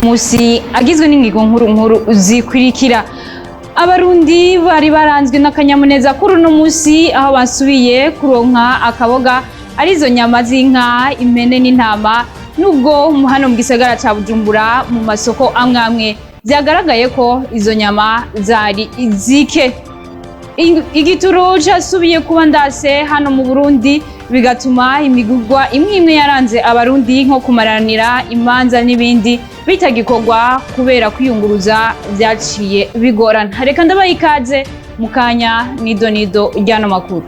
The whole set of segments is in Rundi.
Munsi agizwe n'ingingo nkuru nkuru zikurikira. Abarundi bari baranzwe n'akanyamuneza kuri uno munsi, aho basubiye kuronka akaboga, arizo nyama z'inka, impene n'intama, nubwo hano mu gisagara ca Bujumbura mu masoko amwe amwe vyagaragaye ko izo nyama zari zike. Igituro casubiye kuba ndase hano mu Burundi, bigatuma imigurwa imwe imwe yaranze Abarundi, nko kumaranira imanza n'ibindi, bitagikorwa kubera kwiyunguruza vyaciye bigorana. Reka ndabaha ikaze mu kanya nido nido ry'ano makuru.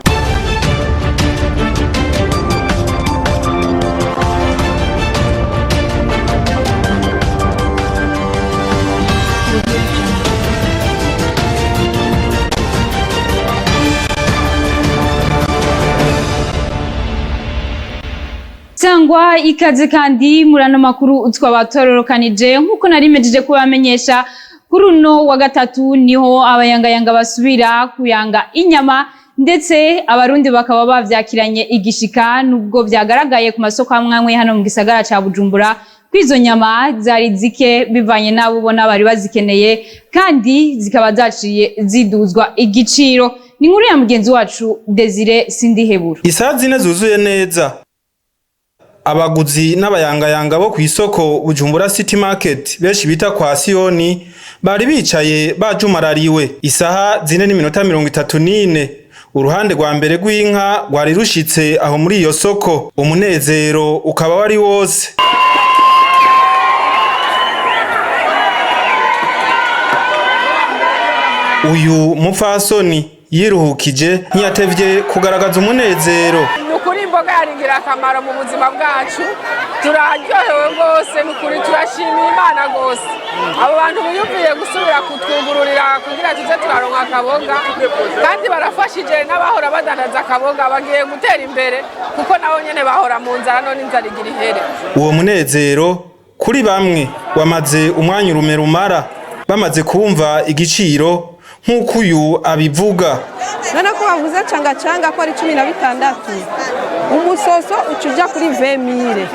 Sangwa ikaze kandi muri ano makuru twabatororokanije. Nk'uko nari mejeje kubamenyesha, kuri uno wa gatatu niho abayangayanga basubira kuyanga inyama, ndetse Abarundi bakaba bavyakiranye igishika, nubwo vyagaragaye ku masoko amwe amwe hano mu gisagara ca Bujumbura ko izo nyama zari zike bivanye n'abo ubona bari bazikeneye, kandi zikaba zaciye ziduzwa igiciro. Ni inkuru ya mugenzi wacu Desire Sindihebura. Isaha 4 zuzuye neza, abaguzi n'abayangayanga bo kw'isoko Bujumbura City Market, benshi bita kwa Siyoni, bari bicaye bajumarariwe. Isaha 4:34, uruhande rwa mbere rw'inka rwari rushitse aho muri iyo soko, umunezero ukaba wari wose. Uyu mupfasoni yiruhukije, ntiyatevye kugaragaza umunezero. Ni ukuri imboga yari ingirakamaro mu buzima bwacu. Turaryohewe rwose, ni ukuri turashimira Imana rwose. Abo bantu biyumviye gusubira kutwugururira kugira tuze turaronka akaboga, kandi barafashije n'abahora badandaza akaboga, bagiye gutera imbere kuko nabo nyene bahora mu nzara, none inzara igira ihere. Uwo munezero kuri bamwe wamaze umwanya urume rumara bamaze kumva igiciro, nk'uko uyu abivuga. None ko bavuze canga canga ko ari 16, umusoso uca uja kuri 20 mille.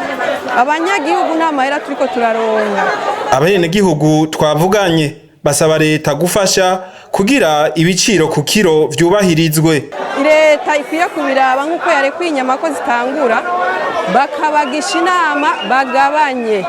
Abanyagihugu nta mahera turiko turaronka. Abenegihugu twavuganye basaba leta gufasha kugira ibiciro ku kiro vyubahirizwe. Leta ikwiye kubiraba nk'uko yarekuye inyama ko zitangura, bakabagisha inama bagabanye,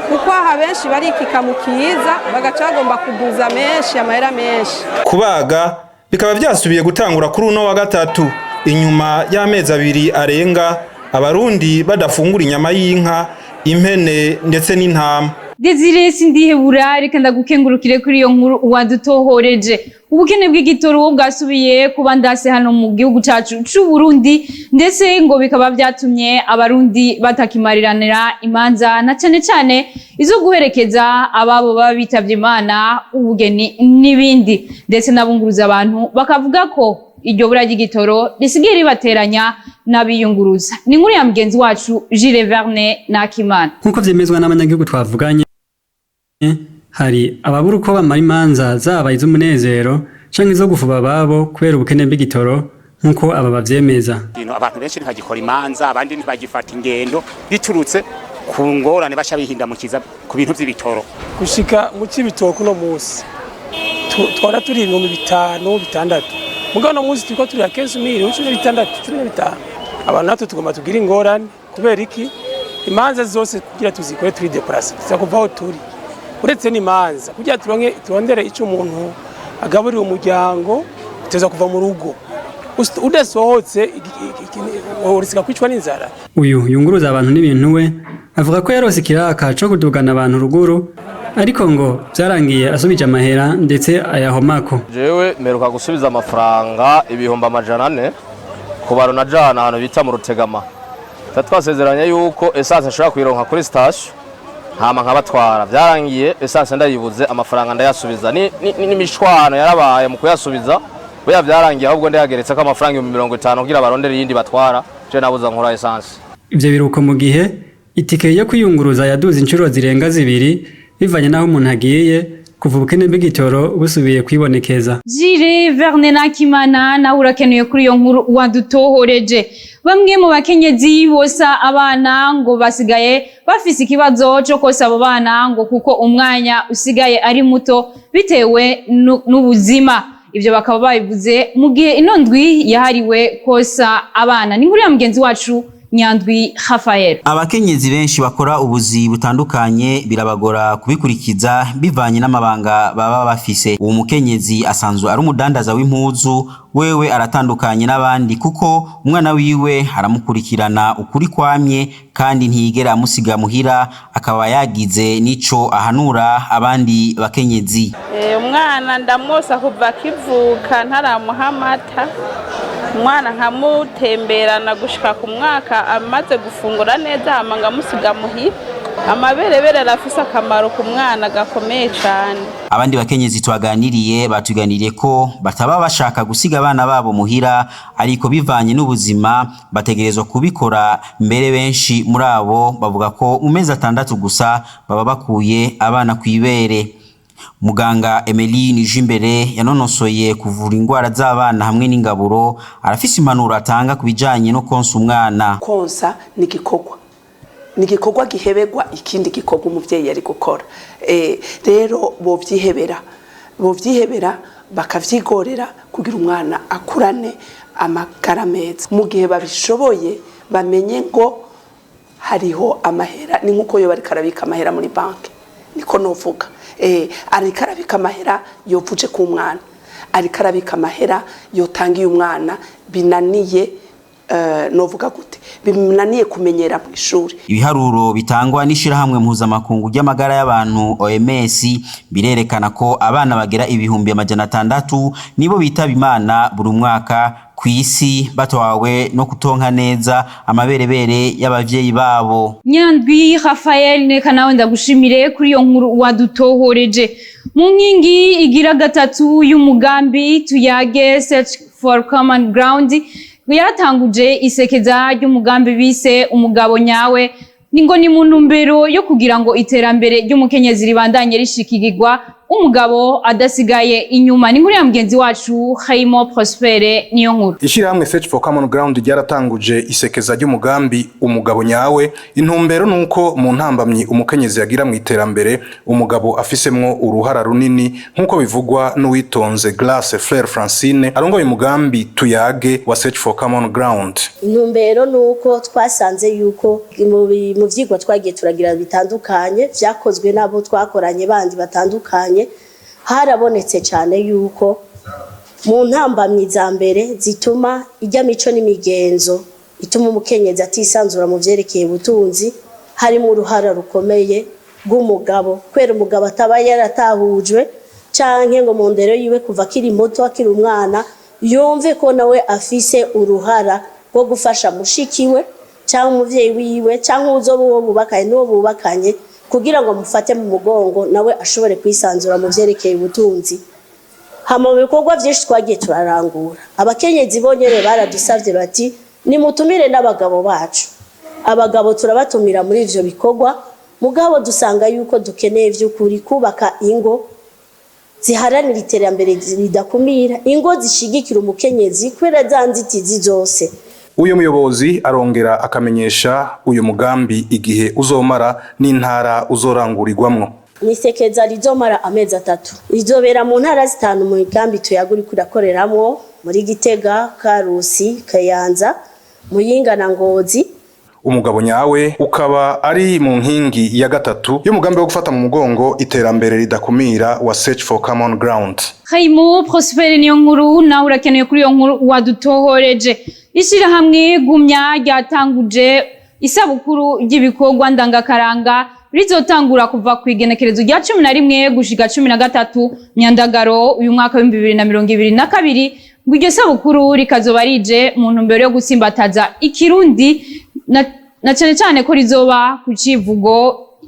kuko aha benshi barikika mu kiza, bagaca bagomba kuduza menshi, amahera menshi. Kubaga bikaba vyasubiye gutangura kuri uno wa gatatu, inyuma y'amezi 2 arenga Abarundi badafungura inyama y'inka, impene ndetse n'intama. Desire Sindihebura, reka ndagukengurukire kuri iyo nkuru wadutohoreje. Ubukene bw'igitoro bwasubiye kuba ndase hano mu gihugu cacu c'u Burundi, ndetse ngo bikaba vyatumye Abarundi batakimariranira imanza, na cane cane izo guherekeza ababo baba bitavye Imana, ubugeni n'ibindi. Ndetse n'abunguruza abantu bakavuga ko iryo bura ry'igitoro risigaye ribateranya n'abiyunguruza. Ni inkuru ya mugenzi wacu Jules Verne Nakimana. Nk'uko vyemezwa n'abanyagihugu twavuganye, hari ababura uko bamara imanza, zaba iz'umunezero canke izo gufuba ababo, kubera ubukene bw'igitoro, nk'uko aba bavyemeza. Abantu benshi ntibagikora imanza, abandi ntibagifata ingendo, biturutse ku ngorane baca bihindamukiza ku bintu vy'ibitoro. Gushika mu Cibitoke uno munsi twara turi 5000, 6000, mugabo uno munsi turiko turi 15 mille, 16, 15. Abantu natwe tugomba tugire ingorane. Kubera iki? Imanza zose kugira tuzikore turi déplacé, tuza kuva aho turi. Uretse n'imanza, kugira turonke, turondere ico umuntu agaburira umuryango, tuza kuva mu rugo. Udasohotse urisiga kwicwa n'inzara. Uyu yunguruza abantu n'ibintu we avuga ko yarose ikiraka co kudugana abantu ruguru, ariko ngo vyarangiye asubije amahera, ndetse ayahomako. Jewe mperuka gusubiza amafaranga 400,000 ku baro najana ahantu bita mu Rutegama. Twasezeranye yuko essence nshobora kuyironka kuri station, hama nkabatwara. Vyarangiye essence ndayibuze, amafaranga ndayasubiza. N'imishwano yarabaye mu kuyasubiza. Buya vyarangiye ahubwo ndayageretse ko amafaranga 50,000 kugira barondere iyindi batwara. Je nabuza nkora essence. Ivyo biruko mu gihe itike yo kwiyunguruza yaduze inshuro zirenga zibiri, bivanye n'aho umuntu agiye. kuva ubukene bw'igitoro busubiye kwibonekeza. Jire Verne Nakimana, nawe urakenuye kuri iyo nkuru wadutohoreje. Bamwe mu bakenyezi bosa abana ngo basigaye bafise ikibazo co kosa abo bana, ngo kuko umwanya usigaye ari muto bitewe n'ubuzima. Ivyo bakaba babivuze mu gihe ino ndwi yahariwe kosa abana. Ni inkuru ya mugenzi wacu Nyandwi Rafael. Abakenyezi benshi bakora ubuzi butandukanye birabagora kubikurikiza bivanye n'amabanga baba bafise. Uwo mukenyezi asanzwe ari umudandaza w'impuzu, wewe aratandukanye n'abandi kuko umwana wiwe aramukurikirana ukuri kwamye kandi ntiyigera amusiga muhira, akaba yagize n'ico ahanura abandi bakenyezi. Umwana ndamwosa kuva akivuka, ntaramuha amata. Umwana nkamutemberana gushika ku mwaka amaze gufungura neza, hama ngamusiga muhira. Amaberebere arafise akamaro ku mwana gakomeye cane. Abandi bakenyezi twaganiriye batuganiriye ko bataba bashaka gusiga abana babo muhira, ariko bivanye n'ubuzima bategerezwa kubikora. Mbere benshi muri abo bavuga ko mu mezi 6 gusa baba bakuye abana kw'ibere. Muganga Emeline Nijimbere yanonosoye kuvura indwara z'abana hamwe n'ingaburo, arafise impanuro atanga ku bijanye no konsa umwana. Konsa ni igikorwa giheberwa ikindi gikorwa umuvyeyi yari gukora. Rero bovyihebera bakavyigorera kugira umwana akurane amagara meza. Mu gihe babishoboye, bamenye ngo hariho amahera, ni nkuko yo bariko arabika amahera muri banki, niko novuga. Ariko arabika amahera yovuje ku mwana, ariko arabika amahera yotangiye umwana binaniye, novuga gute, binaniye kumenyera mu ishuri. Ibiharuro bitangwa n'ishirahamwe mpuzamakungu ry'amagara y'abantu OMS birerekana ko abana bagera 600,000 nibo bitaba Imana buri mwaka ku isi batwawe no kutonka neza amaberebere y'abavyeyi babo. Nyandwi Rafael, neka nawe ndagushimire kuri iyo nkuru wadutohoreje. Mu nkingi igira gatatu y'umugambi Tuyage Search for Common Ground yaratanguje isekeza ry'umugambi bise Umugabo Nyawe, ni ngo ni mu ntumbero yo kugira ngo iterambere ry'umukenyezi ribandanye rishikirirwa, umugabo adasigaye inyuma. Ni inkuru ya mugenzi wacu Hayimo Prospere niyo nkuru. Ishirahamwe Search for Common Ground ryaratanguje isekeza ry'umugambi Umugabo Nyawe. Intumbero nuko mu ntambamyi umukenyezi yagira mu iterambere, umugabo afisemwo uruhara runini, nk'uko bivugwa n'uwitonze Glace Fleur Francine arongoye umugambi Tuyage wa Search for Common Ground. Intumbero nuko twasanze yuko mu vyigwa twagiye turagira bitandukanye, vyakozwe n'abo twakoranye bandi batandukanye, harabonetse cyane yuko mu ntambamyi za mbere zituma ijya mico n'imigenzo ituma umukenyezi atisanzura mu vyerekeye ubutunzi, harimo uruhara rukomeye rw'umugabo, kubera umugabo ataba yaratahujwe canke ngo mu ndero yiwe kuva akiri muto, akiri umwana, yumve ko nawe afise uruhara rwo gufasha mushikiwe cyangwa umuvyeyi wiwe cyangwa uzoba uwo bubakanye n'uwo bubakanye, kugira ngo mufate mu mugongo nawe ashobore kwisanzura mu vyerekeye ubutunzi. Hama mu bikorwa vyinshi twagiye turarangura, abakenyezi bonyene baradusavye bati: "Nimutumire n'abagabo bacu." Abagabo turabatumira muri ivyo bikorwa, mugabo dusanga yuko dukeneye vy'ukuri kubaka ingo ziharanira iterambere ridakumira, ingo zishigikira umukenyezi kubera za nzitizi zose. Uyu muyobozi arongera akamenyesha uyu mugambi igihe uzomara n'intara uzorangurirwamwo. Nisekeza rizomara amezi 3, rizobera mu ntara zitanu mu migambi Tuyaga uriko urakoreramwo: muri Gitega, Karusi, Kayanza, Muyinga na Ngozi. Umugabo Nyawe ukaba ari mu nkingi ya gatatu y'umugambi wo gufata mu mugongo iterambere ridakumira wa Search for Common Ground. Haimu Prospere niyo nkuru, nawe urakeneye kuri iyo nkuru wadutohoreje. Ishirahamwe Gumya ryatanguje isabukuru ry'ibikorwa ndangakaranga rizotangura kuva ku igenekerezo rya 11 gushika 13 Myandagaro uyu mwaka w'2022, ngo iryo sabukuru rikazoba rije mu ntumbero yo gutsimbataza Ikirundi na cane cane ko rizoba ku civugo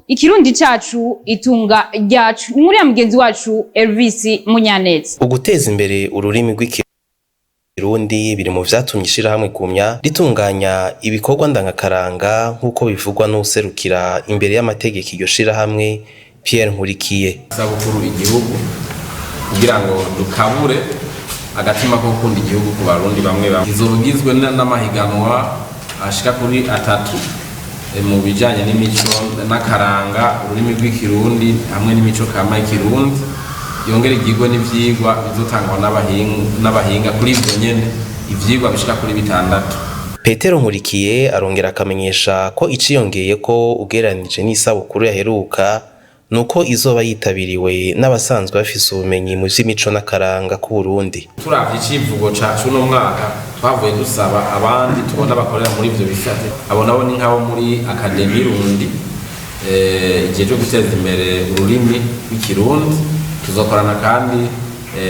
"Ikirundi cacu, itunga ryacu". Ni muri ya mugenzi wacu Elvis Munyaneza. Uguteza imbere ururimi rw'Ikirundi biri mu vyatumye ishirahamwe Gumya ritunganya ibikorwa ndangakaranga, nk'uko bivugwa n'uwuserukira imbere y'amategeko iryo shirahamwe. Pierre Nkurikiye. Isabukuru igihugu kugira ngo dukabure agatima ko gukunda igihugu ku Barundi bamwe bamwe. Izoba igizwe n'amahiganwa ashika kuri atatu mu bijanye n'imico n'akaranga, ururimi rw'Ikirundi hamwe n'imico kama y'Ikirundi, yongere igirwe n'ivyigwa bizotangwa n'abahinga kuri ivyo nyene, ivyigwa bishika kuri bitandatu. Petero Nkurikiye arongera akamenyesha ko iciyongeye ko ugereranije n'isabukuru yaheruka nuko izoba yitabiriwe n'abasanzwe bafise ubumenyi mu vy'imico n'akaranga k'Uburundi. Turavye icivugo ca cuno mwaka, twavuye dusaba abandi tubona bakorera muri ivyo bisate. Abo nabo ni nk'abo muri Académie Rundi ijejwe guteza imbere ururimi rw'Ikirundi. Tuzokorana kandi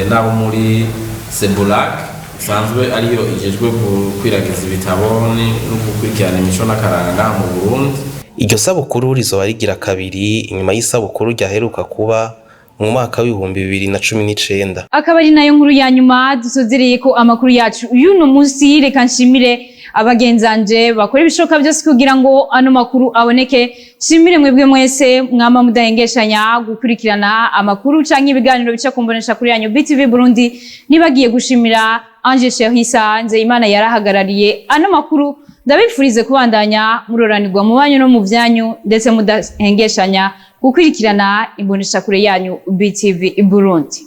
n'abo muri Sebulac, isanzwe ariyo ijejwe gukwiragiza ibitabo no gukurikirana imico n'akaranga ngaha mu Burundi. Iryo sabukuru rizoba rigira kabiri inyuma y'isabukuru ryaheruka kuba mu mwaka w'2019. Akaba ari nayo nkuru ya nyuma dusozereye ko amakuru yacu y'uno munsi. Reka nshimire abagenzanje bakora ibishoboka byose kugira ngo ano makuru aboneke, nshimire mwebwe mwese mwama mudahengeshanya gukurikirana amakuru canke ibiganiro bica ku mbonesha kuri yanyu BTV Burundi. Nibagiye gushimira Ange Cherissa Nzeyimana yarahagarariye ano makuru. Ndabifurize kubandanya muroranirwa mu banyu no mu vyanyu, ndetse mudahengeshanya gukurikirana imboneshakure yanyu BTV Burundi.